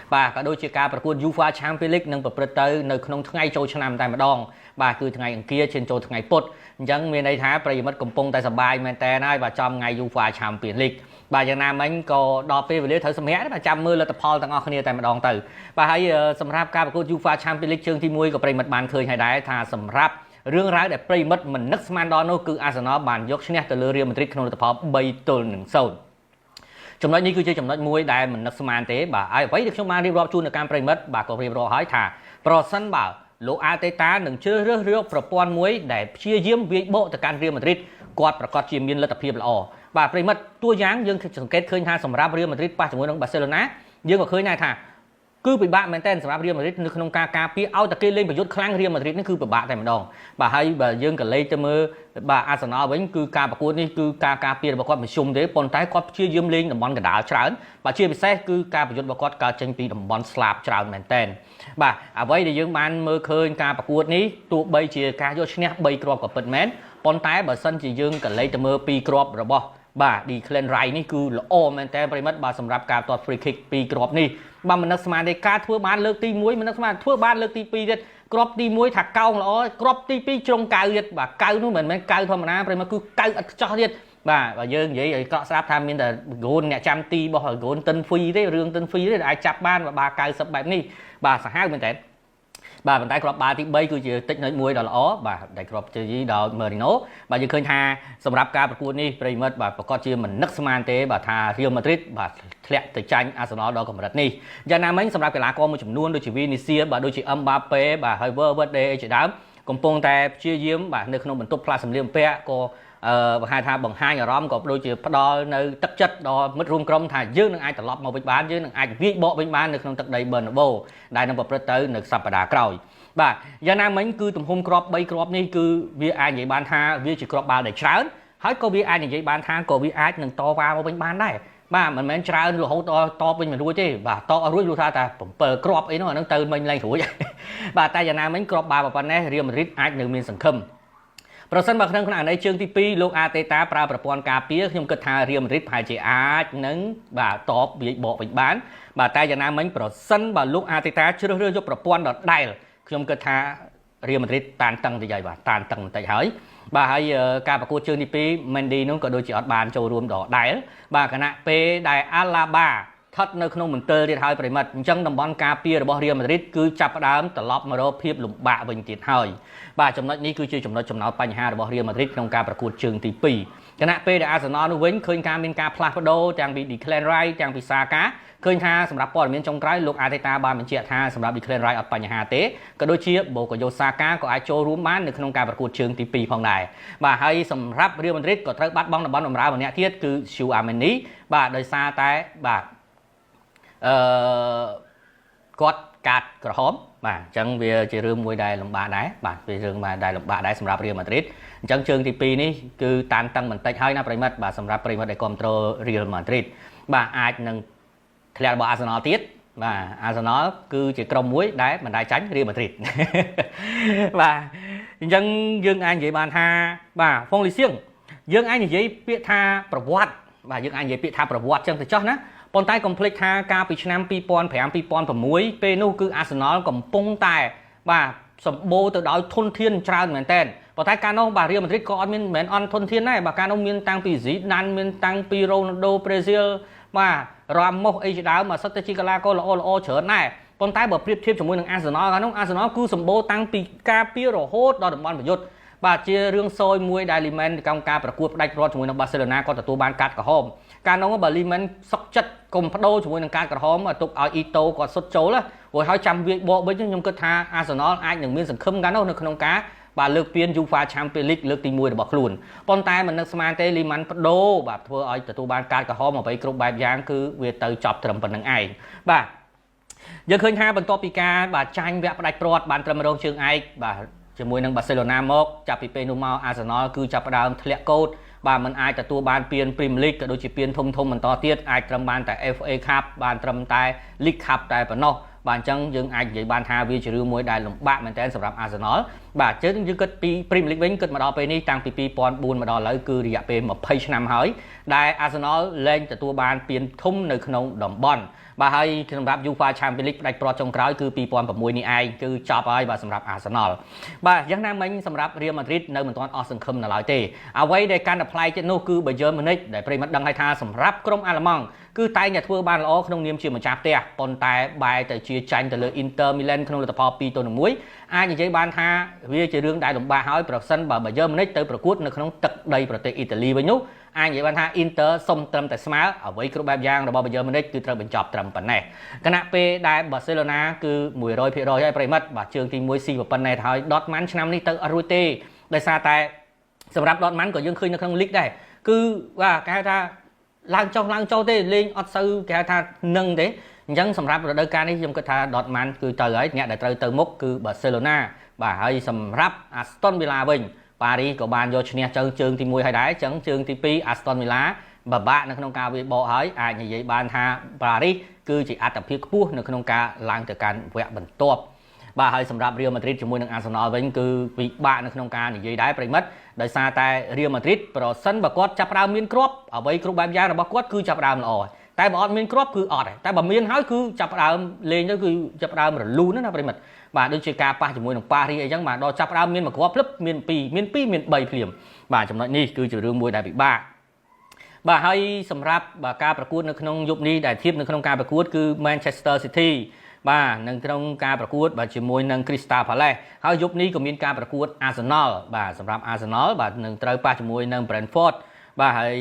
បាទក៏ដូចជាការប្រកួត UEFA Champions League នឹងប្រព្រឹត្តទៅនៅក្នុងថ្ងៃចូលឆ្នាំតែម្ដងបាទគឺថ្ងៃអង្គារឈានចូលថ្ងៃពុធអញ្ចឹងមានន័យថាប្រិយមិត្តកំពុងតែសប្បាយមែនតើហើយបាទចំថ្ងៃ UEFA Champions League បាទយ៉ាងណាមិញក៏ដល់ពេលវេលាត្រូវសម្រាកបាទចាំមើលលទ្ធផលទាំងអស់គ្នាតែម្ដងទៅបាទហើយសម្រាប់ការប្រកួត UEFA Champions League ជើងទី1ក៏ប្រិយមិត្តបានឃើញហើយដែរថាសម្រាប់រឿងរ៉ាវដែលប្រិយមិត្តមិននឹកស្មានដល់នោះគឺអាសនលបានយកឈ្នះទៅលើរៀលម៉ាឌ្រីតក្នុងលទ្ធផល3-0ចំណុចនេះគឺជាចំណុចមួយដែលមិននឹកស្មានទេបាទហើយអ្វីដែលខ្ញុំបានរៀបរាប់ជូននៅកម្មប្រិមិត្តបាទក៏រៀបរាប់ហើយថាប្រសិនបើលោកអាតេតានឹងជ្រើសរើសយកប្រព័ន្ធមួយដែលព្យាយាមវាយបកទៅកាន់រៀលម៉ាឌ្រីតគាត់ប្រកាសជាមានលទ្ធភាពល្អបាទប្រិមិត្តតួយ៉ាងយើងសង្កេតឃើញថាសម្រាប់រៀលម៉ាឌ្រីតប៉ះជាមួយនឹងបាសេឡូណាយើងក៏ឃើញដែរថាគឺពិបាកមែនទែនសម្រាប់រៀលម៉ាឌ្រីតនៅក្នុងការការពារឲ្យតែគេលេងប្រយុទ្ធខ្លាំងរៀលម៉ាឌ្រីតនេះគឺពិបាកតែម្ដងបាទហើយបើយើងក៏លេខទៅមើលបាទអាសនលវិញគឺការប្រកួតនេះគឺការការពាររបស់គាត់មធ្យមទេប៉ុន្តែគាត់ព្យាយាមលេងតំបន់កណ្ដាលច្រើនបាទជាពិសេសគឺការប្រយុទ្ធរបស់គាត់កើតចេញពីតំបន់ស្លាបច្រើនមែនទែនបាទអ្វីដែលយើងបានមើលឃើញការប្រកួតនេះទោះបីជាការយកឈ្នះ3គ្រាប់ក៏ពិតមែនប៉ុន្តែបើសិនជាយើងក៏លេខទៅមើល2គ្រាប់របស់បាទ Declan Rice នេះគឺល្អមែនតើប្រិមិត្តបាទសម្រាប់ការទាត់ free kick 2គ្រាប់នេះបាទមិននឹកស្មានទេការធ្វើបានលើកទី1មិននឹកស្មានធ្វើបានលើកទី2ទៀតគ្រាប់ទី1ថាកោងល្អគ្រាប់ទី2ជ្រុងកៅទៀតបាទកៅនោះមិនមែនកៅធម្មតាប្រិមិត្តគឺកៅឥតខ្ចោះទៀតបាទបើយើងនិយាយឲ្យកក់ស្រាប់ថាមានតែហ្គូនអ្នកចាំទីរបស់ហ្គូនតិនហ្វីទេរឿងតិនហ្វីទេអាចចាប់បានបាទ90បែបនេះបាទសាហាវមែនតើបាទប៉ុន្តែគ្រាប់បាល់ទី3គឺជាតិចនិចមួយដ៏ល្អបាទដែលគ្រាប់ជ័យដោយ Merino បាទយើងឃើញថាសម្រាប់ការប្រកួតនេះប្រិមិត្តបាទប្រកាសជាមិននឹកស្មានទេបាទថា Real Madrid បាទធ្លាក់ទៅចាញ់ Arsenal ដល់កម្រិតនេះយ៉ាងណាមិញសម្រាប់កីឡាករមួយចំនួនដូចជា Vinicius បាទដូចជា Mbappe បាទហើយ Valverde អីជាដើមកំពុងតែព្យាយាមបាទនៅក្នុងបន្ទប់ផ្លាស់សម្លៀកបំពាក់ក៏អឺបង្ហាញថាបង្ហាញអារម្មណ៍ក៏ដូចជាផ្ដល់នៅទឹកចិត្តដល់មិត្តរួមក្រុមថាយើងនឹងអាចត្រឡប់មកវិញបានយើងនឹងអាចវាយបកវិញបាននៅក្នុងទឹកដី Bernabeu ដែលនឹងប្រព្រឹត្តទៅនៅសប្តាហ៍ក្រោយបាទយ៉ាងណាមិញគឺទំហំគ្រាប់3គ្រាប់នេះគឺវាអាចនិយាយបានថាវាជាគ្រាប់បាល់ដែលច្រើនហើយក៏វាអាចនិយាយបានថាក៏វាអាចនឹងតវ៉ាមកវិញបានដែរបាទមិនមែនច្រើនរហូតដល់តបវិញមិនរួចទេបាទតអត់រួចលុះថាតែ7គ្រាប់អីនោះអានឹងទៅមិញឡើងរួចបាទតែយ៉ាងណាមិញគ្រាប់បាល់ប៉ុណ្ណេះរៀលម៉ាឌ្រីតអាចនៅមានសង្ឃឹមប្រសិនបើក្នុងក្នុងអន័យជើងទី2លោកអាតេតាប្រើប្រព័ន្ធការពារខ្ញុំគិតថារៀលម៉ាឌ្រីតប្រហែលជាអាចនឹងបាទតបវាយបកវិញបានបាទតែយ៉ាងណាមិញប្រសិនបើលោកអាតេតាជ្រើសរើសយកប្រព័ន្ធដដែលខ្ញុំគិតថារៀលម៉ាឌ្រីតតានតឹងតិចហើយបាទតានតឹងបន្តិចហើយបាទហើយការប្រកួតជើងទី2 Mendy នោះក៏ដូចជាអត់បានចូលរួមដដែលបាទខណៈពេលដែលអាឡាបាស្ថិតនៅក្នុងមន្ទិលទៀតហើយប្រិមិត្តអញ្ចឹងតំបន់ការពាររបស់រៀលម៉ាឌ្រីតគឺចាប់ផ្ដើមត្រឡប់មករកភាពលំបាកវិញទៀតហើយបាទចំណុចនេះគឺជាចំណុចចំណោទបញ្ហារបស់រៀលម៉ាឌ្រីតក្នុងការប្រកួតជើងទី2ខណៈពេលដែលអាសនលនោះវិញឃើញការមានការផ្លាស់ប្ដូរទាំងពី Declan Rice ទាំងពី Saka ឃើញថាសម្រាប់ព័ត៌មានចុងក្រោយលោកអាតេតាបានបញ្ជាក់ថាសម្រាប់ Declan Rice អត់បញ្ហាទេក៏ដូចជាបូកាយ៉ូសាកាក៏អាចចូលរួមបាននៅក្នុងការប្រកួតជើងទី2ផងដែរបាទហើយសម្រាប់រៀលម៉ាឌ្រីតក៏ត្រូវបាត់បង់តំបន់បម្រើម្នាក់ទៀតគឺ Tchouameni បាទដោយសារតែបាទអឺគាត់កាតក្រហមបាទអញ្ចឹងវាជារឿងមួយដែលលំបាកដែរបាទវារឿងដែលលំបាកដែរសម្រាប់រៀលម៉ាឌ្រីតអញ្ចឹងជើងទី2នេះគឺតានតឹងបន្តិចហើយណាប្រិមិត្តបាទសម្រាប់ប្រិមិត្តដែលគ្រប់គ្រងរៀលម៉ាឌ្រីតបាទអាចនឹងធ្លាក់របស់អាសនលទៀតបាទអាសនលគឺជាក្រុមមួយដែលមិនដែលចាញ់រៀលម៉ាឌ្រីតបាទអញ្ចឹងយើងអាចនិយាយបានថាបាទហ្វុងលីសៀងយើងអាចនិយាយពាក្យថាប្រវត្តិបាទយើងអាចនិយាយពាក្យថាប្រវត្តិចឹងទៅចោះណាប៉ុន្តែកុំភ្លេចថាកាលពីឆ្នាំ2005 2006ពេលនោះគឺអាសនលកំពុងតែបាទសម្បូរទៅដោយធនធានច្រើនមែនតើប៉ុន្តែកាលនោះបាទរៀលម៉ាឌ្រីតក៏អត់មានមិនមែនអន់ធនធានដែរបាទកាលនោះមានតាំងពីស៊ីដានមានតាំងពីរ៉ូណាល់ដូប្រេស៊ីលបាទរ៉ាម៉ូសអីជាដើមមកសុទ្ធតែជាកីឡាករល្អល្អច្រើនដែរប៉ុន្តែបើប្រៀបធៀបជាមួយនឹងអាសនលកាលនោះអាសនលគឺសម្បូរតាំងពីការពាររហូតដល់តំបន់ប្រយុទ្ធបាទជារឿងសយមួយដែលលីមែនក្នុងការប្រកួតផ្ដាច់រត់ជាមួយនឹងបាសេឡូណាក៏ទទួលបានកាតក្រហមកាលនោះបើលីមែនសុកចិត្តកុំបដូរជាមួយនឹងកាតក្រហមទុកឲ្យអ៊ីតូគាត់សុទ្ធចូលព្រោះហើយចាំវាយបកវិញខ្ញុំគិតថាអាសនលអាចនឹងមានសង្ឃឹមកាលនោះនៅក្នុងការបាទលើកពាន UEFA Champions League លើកទី1របស់ខ្លួនប៉ុន្តែមិននឹកស្មានទេលីម៉ាន់បដូរបាទធ្វើឲ្យទទួលបានកាតក្រហមអ្វីគ្រប់បែបយ៉ាងគឺវាទៅចប់ត្រឹមប៉ុណ្្នឹងឯងបាទយើងឃើញថាបន្ទាប់ពីការបាទចាញ់វគ្គផ្ដាច់ព្រាត់បានត្រឹមរងជើងឯកបាទជាមួយនឹងបាសេឡូណាមកចាប់ពីពេលនោះមកអាសនលគឺចាប់ផ្ដើមធ្លាក់កូតបាទมันអាចទទួលបានពាន Premier League ក៏ដូចជាពានធំធំបន្តទៀតអាចត្រឹមបានតែ FA Cup បានត្រឹមតែ League Cup តែប៉ុណ្ណោះបាទអញ្ចឹងយើងអាចនិយាយបានថាវាជារឿងមួយដែលលំបាកមែនទែនសម្រាប់ Arsenal បាទជើងយើងគិតពី Premier League វិញគិតមកដល់ពេលនេះតាំងពី2004មកដល់ឥឡូវគឺរយៈពេល20ឆ្នាំហើយដែល Arsenal លែងទទួលបានពានធំនៅក្នុងតំបន់ បាទហើយសម្រាប់ UEFA Champions League ផ្ដាច់ព្រាត់ចុងក្រោយគឺ2006នេះឯងគឺចប់ហើយបាទសម្រាប់ Arsenal បាទយ៉ាងណាមិញសម្រាប់ Real Madrid នៅមិនទាន់អស់សង្ឃឹមនៅឡើយទេអ្វីដែលកាន់តែប្លែកទៀតនោះគឺ Bayern Munich ដែលប្រិយមិត្តដឹងហើយថាសម្រាប់ក្រុមអាល្លឺម៉ង់គឺតែងតែធ្វើបានល្អក្នុងនាមជាម្ចាស់ផ្ទះប៉ុន្តែបែរទៅជាចាញ់ទៅលើ Inter Milan ក្នុងលទ្ធផល2-1អាចនិយាយបានថាវាជារឿងដែលលំបាកហើយប្រសិនបើ Bayern Munich ទៅប្រកួតនៅក្នុងទឹកដីប្រទេសអ៊ីតាលីវិញនោះអាចនិយាយបានថា Inter សុំត្រឹមតែស្មើអ្វីគ្រប់បែបយ៉ាងរបស់ Bayern Munich គឺត្រូវបញ្ចប់ត្រឹមប៉ុណ្ណេះខណៈពេលដែល Barcelona គឺ100%ហើយប្រិយមិត្តបាទជើងទី1ស៊ីប៉ុណ្ណេះទៅហើយ Dortmund ឆ្នាំនេះទៅអត់រួចទេដោយសារតែសម្រាប់ Dortmund ក៏យើងឃើញនៅក្នុង League ដែរគឺបាទគេហៅថាឡើងចុះឡើងចុះទេលេងអត់សូវគេហៅថានឹងទេអញ្ចឹងសម្រាប់រដូវកាលនេះខ្ញុំគិតថា Dortmund គឺទៅហើយអ្នកដែលត្រូវទៅមុខគឺ Barcelona បាទហើយសម្រាប់ Aston Villa វិញប៉ារីក៏បានយកឈ្នះជើងជើងទី1ហើយដែរអញ្ចឹងជើងទី2 Aston Villa បបាក់នៅក្នុងការវាយបកហើយអាចនិយាយបានថាប៉ារីសគឺជាអត្តភាពខ្ពស់នៅក្នុងការឡើងទៅកាន់វគ្គបន្ទាប់បាទហើយសម្រាប់ Real Madrid ជាមួយនឹង Arsenal វិញគឺពិបាកនៅក្នុងការនិយាយដែរប្រិយមិត្តដោយសារតែ Real Madrid ប្រសិនបើគាត់ចាប់ផ្ដើមមានគ្រាប់អ្វីគ្រប់បែបយ៉ាងរបស់គាត់គឺចាប់ផ្ដើមល្អតែបើអត់មានគ្រាប់គឺអត់តែបើមានហើយគឺចាប់ផ្ដើមលេងទៅគឺចាប់ផ្ដើមរលូនណាប្រិយមិត្តបាទដូចជាការប៉ះជាមួយនឹងប៉ារីអីចឹងបាទដល់ចាប់ផ្ដើមមានមួយគ្រាប់ភ្លឹបមាន2មាន2មាន3ភ្លាមបាទចំណុចនេះគឺជារឿងមួយដែលពិបាកបាទហើយសម្រាប់បាទការប្រកួតនៅក្នុងយប់នេះដែលធៀបនៅក្នុងការប្រកួតគឺ Manchester City បាទនៅក្នុងការប្រកួតបាទជាមួយនឹង Crystal Palace ហើយយប់នេះក៏មានការប្រកួត Arsenal បាទសម្រាប់ Arsenal បាទនឹងត្រូវប៉ះជាមួយនឹង Brentford បាទហើយ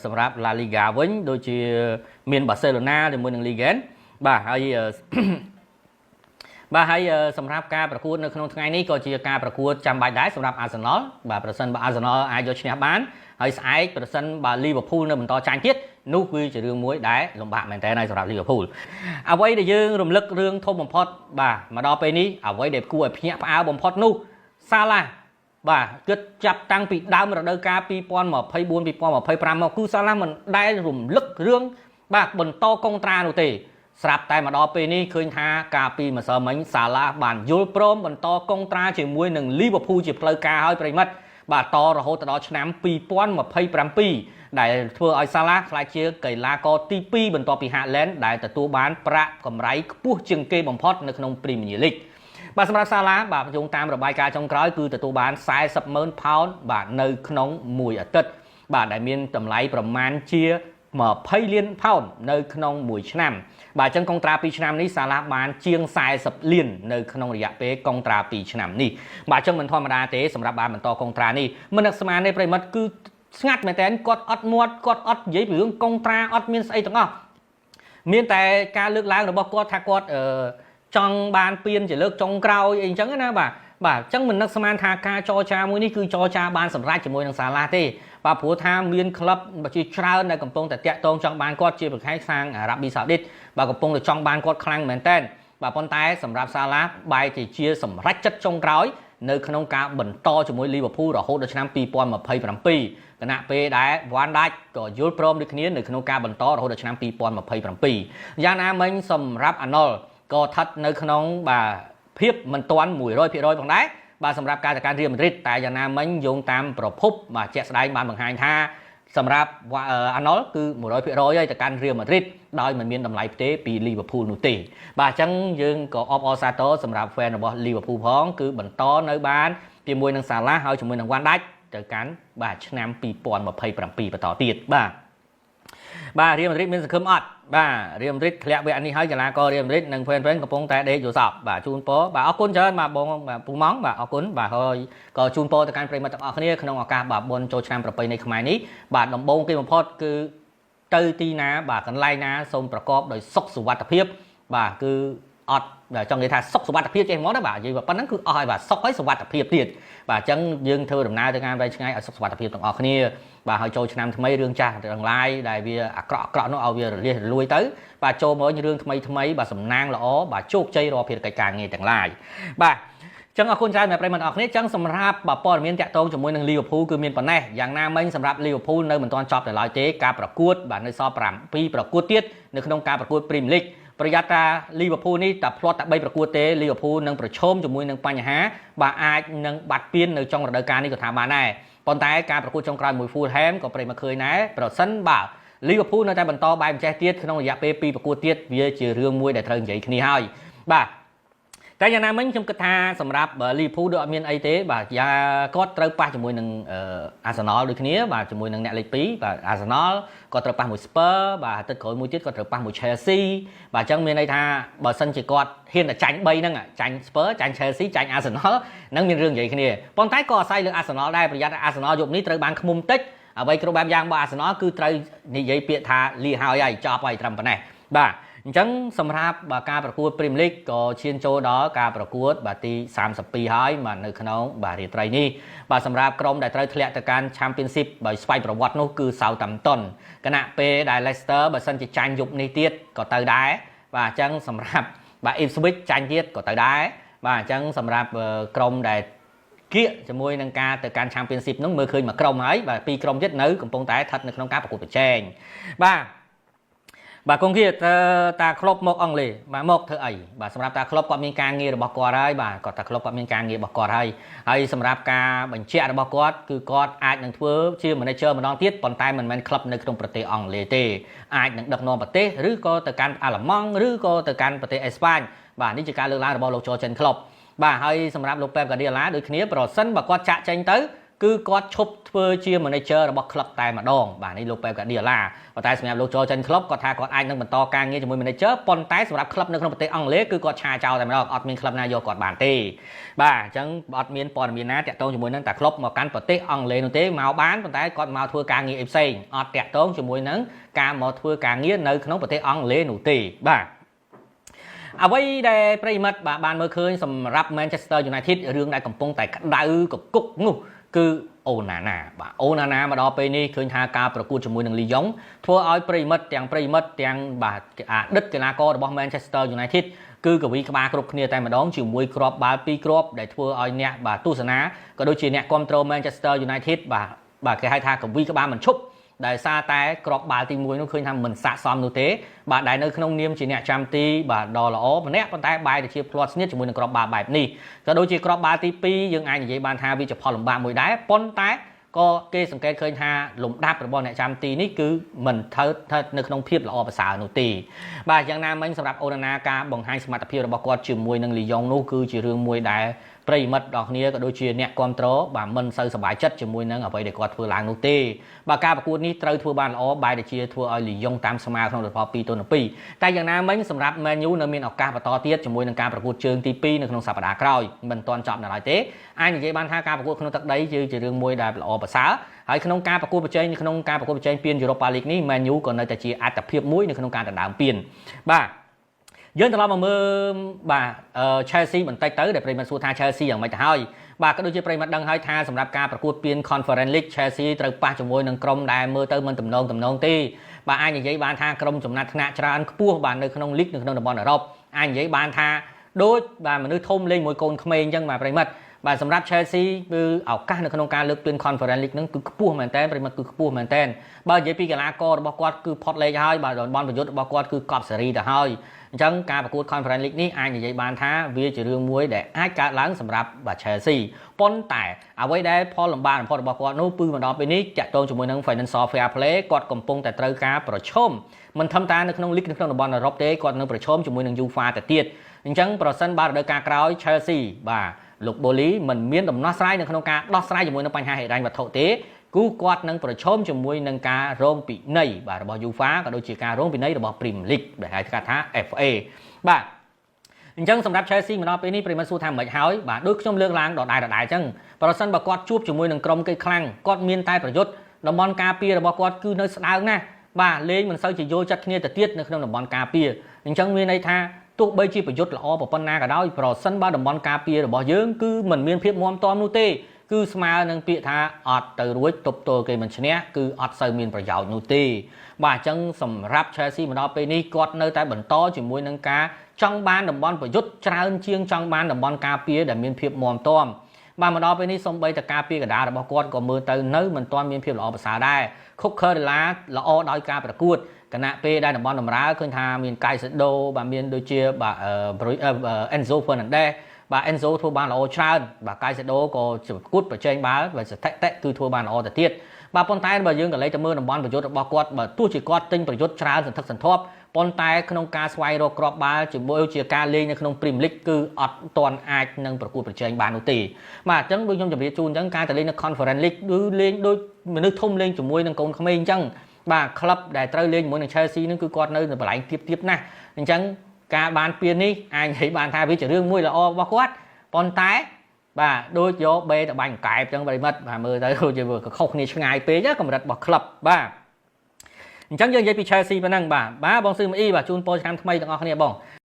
សម្រាប់ La Liga វិញដូចជាមាន Barcelona ជាមួយនឹង Ligue បាទហើយបាទហើយសម្រាប់ការប្រកួតនៅក្នុងថ្ងៃនេះក៏ជាការប្រកួតចាំបាច់ដែរសម្រាប់ Arsenal បាទប្រសិនបើ Arsenal អាចយកឈ្នះបានហើយស្អែកប្រសិនបើ Liverpool នៅបន្តចាញ់ទៀតនោះគឺជារឿងមួយដែលលំបាកមែនតើហើយសម្រាប់ Liverpool អ្វីដែលយើងរំលឹករឿងធំបំផុតបាទមកដល់ពេលនេះអ្វីដែលគួរឲ្យភ្ញាក់ផ្អើលបំផុតនោះសាឡាបាទគិតចាប់តាំងពីដើមរដូវកាល2024 2025មកគឺសាឡាមិនដែលរំលឹករឿងបាទបន្តកុងត្រានោះទេស្រាប់តែមកដល់ពេលនេះឃើញថាកាលពីម្សិលមិញសាឡាបានយល់ព្រមបន្តកុងត្រាជាមួយនឹង Liverpool ជាផ្លូវការហើយប្រិយមិត្តបាទតរហូតដល់ឆ្នាំ2027ដែលធ្វើឲ្យសាឡាក្លាយជាកីឡាករទី2បន្ទាប់ពី Haaland ដែលទទួលបានប្រាក់កម្រៃខ្ពស់ជាងគេបំផុតនៅក្នុង Premier League បាទសម្រាប់សាឡាបាទយោងតាមរបាយការណ៍ចុងក្រោយគឺទទួលបាន40,000ផោនបាទនៅក្នុងមួយអាទិត្យបាទដែលមានតម្លៃប្រមាណជា20លានផោននៅក្នុងមួយឆ្នាំបាទអញ្ចឹងកុងត្រា2ឆ្នាំនេះសាឡាបានជាង40លាននៅក្នុងរយៈពេលកុងត្រា2ឆ្នាំនេះបាទអញ្ចឹងមិនធម្មតាទេសម្រាប់បានបន្តកុងត្រានេះមិននឹកស្មានទេប្រិយមិត្តគឺស្ងាត់មែនតើគាត់អត់មាត់គាត់អត់និយាយពីរឿងកុងត្រាអត់មានស្អីទាំងអស់មានតែការលើកឡើងរបស់គាត់ថាគាត់អឺចង់បានពៀនជាលើកចុងក្រោយអីអញ្ចឹងណាបាទបាទអញ្ចឹងមិននឹកស្មានថាការចរចាមួយនេះគឺចរចាបានសម្រេចជាមួយនឹងសាឡាទេបាទព្រោះថាមានក្លឹបជាច្រើនដែលកំពុងតែតាក់ទងចង់បានគាត់ជាប្រខែខាងអារ៉ាប៊ីសាអូឌីតបាទកំពុងតែចង់បានគាត់ខ្លាំងមែនតើបាទប៉ុន្តែសម្រាប់សាឡាបែរជាជាសម្រេចចិត្តចុងក្រោយនៅក្នុងការបន្តជាមួយលីវើពូលរហូតដល់ឆ្នាំ2027ខណៈពេលដែលវ៉ាន់ដាច់ក៏យល់ព្រមដូចគ្នានៅក្នុងការបន្តរហូតដល់ឆ្នាំ2027យ៉ាងណាមិញសម្រាប់អាណុលក៏ស្ថិតនៅក្នុងបាទភាពមិនទាន់100%ផងដែរបាទសម្រាប់ការទៅកាន់រៀលម៉ាឌ្រីតតែយ៉ាងណាមិញយោងតាមប្រភពបាទជាក់ស្ដែងបានបង្ហាញថាសម្រាប់អាណុលគឺ100%ហើយទៅកាន់រៀលម៉ាឌ្រីតដោយមិនមានតម្លៃផ្ទេពីលីវើពូលនោះទេបាទអញ្ចឹងយើងក៏អបអរសាទរសម្រាប់ fan របស់លីវើពូលផងគឺបន្តនៅបានជាមួយនឹងសាឡាហើយជាមួយនឹងវ៉ាន់ដាច់ទៅកាន់បាទឆ្នាំ2027បន្តទៀតបាទបាទរៀលម៉ាឌ្រីតមានសង្ឃឹមអត់បាទរៀលម៉ាឌ្រីតធ្លាក់វគ្គនេះហើយកីឡាកររៀលម៉ាឌ្រីតនិង fan fan កំពុងតែដេកយល់សពបាទជូនពរបាទអរគុណច្រើនបាទបងបាទពូម៉ងបាទអរគុណបាទហើយក៏ជូនពរទៅកាន់ប្រិយមិត្តទាំងអស់គ្នាក្នុងឱកាសបាទបុណ្យចូលឆ្នាំប្រពៃណីខ្មែរនេះបាទដំបូងគេបំផុតគឺទៅទីណាបាទកន្លែងណាសូមប្រកបដោយសុខសុវត្ថិភាពបាទគឺអត់ចង់និយាយថាសុខសុវត្ថិភាពចេះហ្មងណាបាទនិយាយប៉ុណ្ណឹងគឺអស់ហើយបាទសុខហើយសុវត្ថិភាពទៀតបាទអញ្ចឹងយើងធ្វើដំណើរទៅការវែងឆ្ងាយឲ្យសុខសុវត្ថិភាពទាំងអស់គ្នាបាទហើយចូលឆ្នាំថ្មីរឿងចាស់ទាំងឡាយដែលវាអាក្រក់អាក្រក់នោះឲ្យវារលាសរលួយទៅបាទចូលមករឿងថ្មីថ្មីបាទសំណាងល្អបាទជោគជ័យរាល់ភារកិច្ចការងារទាំងឡាយបាទចឹងអរគុណច្រើនសម្រាប់ប្រិយមិត្តអរគ្នាចឹងសម្រាប់បាទព័ត៌មានតាក់ទងជាមួយនឹង Liverpool គឺមានប៉ុណ្ណេះយ៉ាងណាមិញសម្រាប់ Liverpool នៅមិនទាន់ចប់ទៅឡើយទេការប្រកួតបាទនៅសល់7ប្រកួតទៀតនៅក្នុងការប្រកួត Premier League ប្រយ័ត្នថា Liverpool នេះតែផ្លាត់តែ3ប្រកួតទេ Liverpool នឹងប្រឈមជាមួយនឹងបញ្ហាបាទអាចនឹងបាត់ពាននៅចុងរដូវកាលនេះក៏ថាបានដែរប៉ុន្តែការប្រកួតចុងក្រោយមួយ Fulham ក៏ប្រិយមកឃើញដែរប្រសិនបើ លីវើពូលនៅតែបន្តបែបចេះទៀតក្នុងរយៈពេល2ប្រកួតទៀតវាជារឿងមួយដែលត្រូវនិយាយគ្នាហើយបាទតែយ៉ាងណាមិញខ្ញុំគិតថាសម្រាប់លីវើពូលដូចអត់មានអីទេបាទយ៉ាគាត់ត្រូវប៉ះជាមួយនឹងអាសនលដូចគ្នាបាទជាមួយនឹងអ្នកលេខ2បាទអាសនលគាត់ត្រូវប៉ះមួយ Spurs បាទអាទិត្យក្រោយមួយទៀតគាត់ត្រូវប៉ះមួយ Chelsea បាទអញ្ចឹងមានន័យថាបើសិនជាគាត់ហ៊ានតែចាញ់3ហ្នឹងចាញ់ Spurs ចាញ់ Chelsea ចាញ់ Arsenal នឹងមានរឿងនិយាយគ្នាប៉ុន្តែក៏អាស្រ័យលើ Arsenal ដែរប្រយ័ត្ន Arsenal យប់នេះត្រូវបានឃ្មុំតិចអ្វីគ្រប់បែបយ៉ាងរបស់ Arsenal គឺត្រូវនិយាយពាក្យថាលីហើយហើយចប់ហើយត្រឹមប៉ុណ្ណេះបាទអញ្ចឹងសម្រាប់បាទការប្រកួត Premier League ក៏ឈានចូលដល់ការប្រកួតបាទទី32ហើយបាទនៅក្នុងបាទរាត្រីនេះបាទសម្រាប់ក្រុមដែលត្រូវធ្លាក់ទៅកាន់ Championship ដោយស្វ័យប្រវត្តិនោះគឺ Southampton ខណៈពេលដែល Leicester បើសិនជាចាញ់យប់នេះទៀតក៏ទៅដែរបាទអញ្ចឹងសម្រាប់បាទ Ipswich ចាញ់ទៀតក៏ទៅដែរបាទអញ្ចឹងសម្រាប់ក្រុមដែលគៀកជាមួយនឹងការទៅកាន់ Championship នោះមើលឃើញមួយក្រុមហើយបាទពីរក្រុមទៀតនៅកំពុងតែស្ថិតនៅក្នុងការប្រកួតប្រជែងបាទបាទកងគៀតាក្លុបមកអង់គ្លេសបាទមកធ្វើអីបាទសម្រាប់តាក្លុបគាត់មានការងាររបស់គាត់ហើយបាទគាត់តាក្លុបគាត់មានការងាររបស់គាត់ហើយហើយសម្រាប់ការបញ្ជាក់របស់គាត់គឺគាត់អាចនឹងធ្វើជា manager ម្ដងទៀតប៉ុន្តែមិនមែនក្លឹបនៅក្នុងប្រទេសអង់គ្លេសទេអាចនឹងដឹកនាំប្រទេសឬក៏ទៅកាន់អាល្លឺម៉ង់ឬក៏ទៅកាន់ប្រទេសអេស្ប៉ាញបាទនេះជាការលើកឡើងរបស់លោក Jurgen Klopp បាទហើយសម្រាប់លោក Pep Guardiola ដូចគ្នាប្រសិនបើគាត់ចាក់ចេញទៅគឺគាត់ឈប់ធ្វើជា manager របស់ក្លឹបតែម្ដងបាទនេះលោក Pep Guardiola ប៉ុន្តែសម្រាប់លោក Jurgen Klopp គាត់ថាគាត់អាចនឹងបន្តការងារជាមួយ manager ប៉ុន្តែសម្រាប់ក្លឹបនៅក្នុងប្រទេសអង់គ្លេសគឺគាត់ឆាចោលតែម្ដងអត់មានក្លឹបណាយកគាត់បានទេបាទអញ្ចឹងអត់មានព័ត៌មានណាតាក់ទងជាមួយនឹងតាក្លឹបមកកាន់ប្រទេសអង់គ្លេសនោះទេមកបានប៉ុន្តែគាត់មកធ្វើការងារអីផ្សេងអត់តាក់ទងជាមួយនឹងការមកធ្វើការងារនៅក្នុងប្រទេសអង់គ្លេសនោះទេបាទអ្វីដែលប្រិយមិត្តបាទបានមើលឃើញសម្រាប់ Manchester United រឿងដែលកំពុងតែក្តៅកគុកនោះគឺអូណាណាបាទអូណាណាមកដល់ពេលនេះឃើញថាការប្រកួតជាមួយនឹងលីយ៉ុងធ្វើឲ្យប្រិយមិត្តទាំងប្រិយមិត្តទាំងបាទអតីតកីឡាកររបស់ Manchester United គឺកវីក្បាលគ្រប់គ្នាតែម្ដងជាមួយគ្រាប់បាល់2គ្រាប់ដែលធ្វើឲ្យអ្នកបាទទស្សនាក៏ដូចជាអ្នកគ្រប់គ្រង Manchester United បាទបាទគេហៅថាកវីក្បាលមិនឈប់ដែលសារតែក្របបាល់ទី1នោះឃើញថាមិនស័កសមនោះទេបាទដែលនៅក្នុងនាមជាអ្នកចាំទីបាទដ៏ល្អម្នាក់ប៉ុន្តែបែរទៅជាផ្លាត់ស្នៀតជាមួយនឹងក្របបាល់បែបនេះក៏ដូចជាក្របបាល់ទី2យើងអាចនិយាយបានថាវាជាផលលំបាកមួយដែរប៉ុន្តែក៏គេសង្កេតឃើញថាលំដាប់របស់អ្នកចាំទីនេះគឺមិនថើស្ថិតនៅក្នុងភាពល្អប្រសើរនោះទេបាទយ៉ាងណាមិញសម្រាប់អូណាណាការបង្ហាញសមត្ថភាពរបស់គាត់ជាមួយនឹងលីយ៉ុងនោះគឺជារឿងមួយដែលប្រិយមិត្តដល់គ្នាក៏ដូចជាអ្នកគ្រប់គ្រងបាទមិនសូវសប្បាយចិត្តជាមួយនឹងអ្វីដែលគាត់ធ្វើឡើងនោះទេបាទការប្រកួតនេះត្រូវធ្វើបានល្អបែរទៅជាធ្វើឲ្យលីយ៉ុងតាមស្មើក្នុងលទ្ធផល2ទល់នឹង2តែយ៉ាងណាមិញសម្រាប់ Man U នៅមានឱកាសបន្តទៀតជាមួយនឹងការប្រកួតជើងទី2នៅក្នុងសប្តាហ៍ក្រោយមិនទាន់ចប់នៅឡើយទេអាចនិយាយបានថាការប្រកួតក្នុងទឹកដីគឺជារឿងមួយដែលល្អប្រសើរហើយក្នុងការប្រកួតប្រជែងក្នុងការប្រកួតប្រជែងពាន Europa League នេះ Man U ក៏នៅតែជាអត្តភាពមួយនៅក្នុងការដណ្ដើមពានបាទយើងត្រឡប់មកមើលបាទ Chelsea បន្តិចទៅដែលប្រិយមិត្តសួរថា Chelsea យ៉ាងម៉េចទៅហើយបាទក៏ដូចជាប្រិយមិត្តដឹងហើយថាសម្រាប់ការប្រកួតពាន Conference League Chelsea ត្រូវប៉ះជាមួយនឹងក្រុមដែលមើលទៅមិនទំនងទំនងទេបាទអាចនិយាយបានថាក្រុមចំណាត់ថ្នាក់ច្រើនខ្ពស់បាទនៅក្នុង League នៅក្នុងតំបន់អឺរ៉ុបអាចនិយាយបានថាដូចបាទមនុស្សធំលេងមួយកូនក្មេងអញ្ចឹងបាទប្រិយមិត្តបាទសម្រាប់ Chelsea គឺឱកាសនៅក្នុងការលើកពាន Conference League ហ្នឹងគឺខ្ពស់មែនតើប្រិយមិត្តគឺខ្ពស់មែនតើបើនិយាយពីកីឡាកររបស់គាត់គឺផុតលេខហើយបាទតំបន់ប្រយុទ្ធរបស់គាត់គឺកប់សេរីទៅហើយអញ្ចឹងការប្រកួត Conference League នេះអាចនិយាយបានថាវាជារឿងមួយដែលអាចកើតឡើងសម្រាប់បាទ Chelsea ប៉ុន្តែអ្វីដែលផលលំបាកបំផុតរបស់គាត់នោះគឺមកដល់ពេលនេះតាក់ទងជាមួយនឹង Financial Fair Play គាត់កំពុងតែត្រូវការប្រឈមមិនធម្មតានៅក្នុង League នៅក្នុងតំបន់អឺរ៉ុបទេគាត់នឹងប្រឈមជាមួយនឹង UEFA ទៅទៀតអញ្ចឹងប្រសិនបើរដូវកាលក្រោយ Chelsea បាទលោកបូលីមិនមានដំណោះស្រាយនៅក្នុងការដោះស្រាយជាមួយនឹងបញ្ហាហិរញ្ញវត្ថុទេគូគាត់នឹងប្រឈមជាមួយនឹងការរងពិន័យបាទរបស់ UEFA ក៏ដូចជាការរងពិន័យរបស់ Premier League ដែលហៅថា FA បាទអញ្ចឹងសម្រាប់ Chelsea មកដល់ពេលនេះប្រិយមិត្តសួរថាមិនហើយបាទដូចខ្ញុំលើកឡើងដដែលដដែលអញ្ចឹងប្រសិនបើគាត់ជួបជាមួយនឹងក្រុមគេខ្លាំងគាត់មានតែប្រយុទ្ធតំបន់ការពាររបស់គាត់គឺនៅស្ដើងណាស់បាទលេងមិនសូវជាយល់ចិត្តគ្នាទៅទៀតនៅក្នុងតំបន់ការពារអញ្ចឹងមានន័យថាទោះបីជាប្រយុទ្ធល្អប៉ុណ្ណាក៏ដោយប្រសិនបើតំបន់ការពាររបស់យើងគឺមិនមានភាពមាំទាំនោះទេគឺស្មើនឹងពាក្យថាអត់ទៅរួចទប់ទល់គេមិនឈ្នះគឺអត់សូវមានប្រយោជន៍នោះទេបាទអញ្ចឹងសម្រាប់ Chelsea មកដល់ពេលនេះគាត់នៅតែបន្តជាមួយនឹងការចង់បានតំបន់ប្រយុទ្ធច្រើនជាងចង់បានតំបន់ការពារដែលមានភាពមាំទាំបាទមកដល់ពេលនេះសូម្បីតែការពារកណ្ដាលរបស់គាត់ក៏មើលទៅនៅមិនទាន់មានភាពល្អប្រសើរដែរខុកខឺរឡាល្អដោយការប្រកួតខណៈពេលដែលតំបន់តម្រើឃើញថាមានកៃសេដូបាទមានដូចជាបាទអេនហ្សូហ្វឺណាន់ដេសបាទអេនហ្សូធ្វើបានល្អច្រើនបាទកៃសេដូក៏ប្រកួតប្រជែងបាល់បាទស្ថិតិគឺធ្វើបានល្អទៅទៀត បាទប៉ុន្តែបើយើងក៏លេចទៅមើលតំបន់ប្រយុទ្ធរបស់គាត់បើទោះជាគាត់ទិញប្រយុទ្ធច្រើនសន្ធឹកសន្ធាប់ប៉ុន្តែក្នុងការស្វែងរកគ្រាប់បាល់ជាមួយជាការលេងនៅក្នុង Premier League គឺអត់ទាន់អាចនឹងប្រកួតប្រជែងបាននោះទេ។បាទអញ្ចឹងដូចខ្ញុំជម្រាបជូនអញ្ចឹងការទៅលេងនៅ Conference League គឺលេងដូចមនុស្សធំលេងជាមួយនឹងកូនក្មេងអញ្ចឹងបាទក្លឹបដែលត្រូវលេងជាមួយនឹង Chelsea នឹងគឺគាត់នៅនៅកន្លែងទៀបទៀបណាស់។អញ្ចឹងការបានពាននេះអាចនិយាយបានថាវាជារឿងមួយល្អរបស់គាត់ប៉ុន្តែបាទដូចយកបេទៅបាញ់កែបអញ្ចឹងប្រិមិត្តបាទមើលទៅដូចជាខុសគ្នាឆ្ងាយពេកកម្រិតរបស់ក្លឹបបាទអញ្ចឹងយើងនិយាយពី Chelsea ប៉ុណ្ណឹងបាទបាទបងស៊ឺមអ៊ីបាទជូនពរឆ្នាំថ្មីទាំងអស់គ្នាបង។